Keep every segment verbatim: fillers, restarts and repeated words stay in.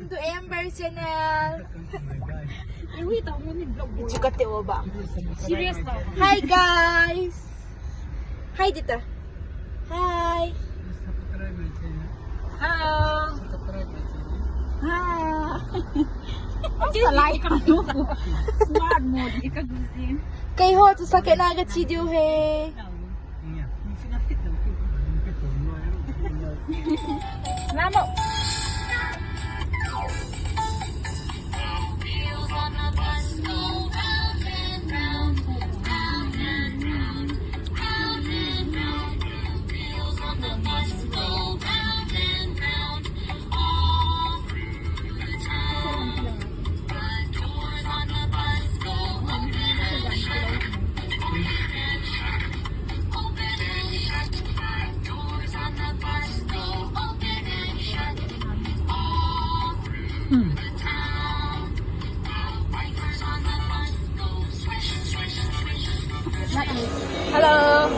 To Amber channel. Iwi tau mo ni vlog bo. Chuka te oba. Serious na. Hi guys. Hi Dita. Hi. Hello. Hi. Salai ka no. Smart mode ika gusin. Kei ho chu sakena ga chi diu he. Vamos. Hello.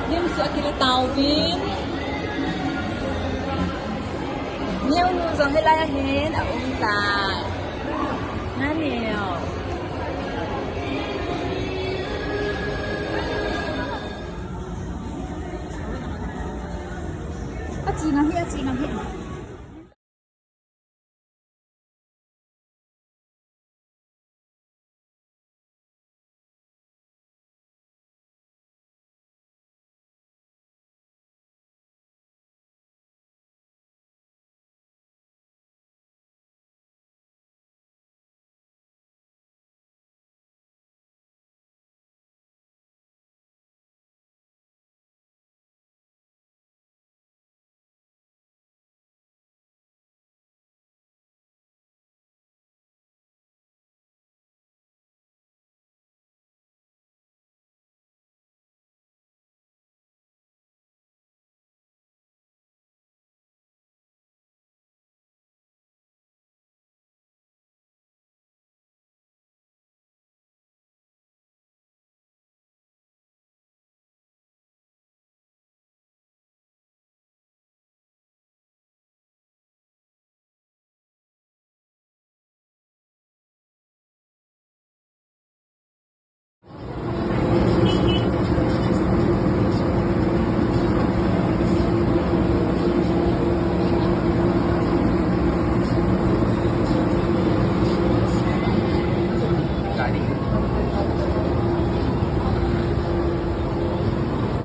Lim su akile tauvin. Neo nu jong hilai a hin aum tai. Nga neo. Achi nga hi, achi nga hi.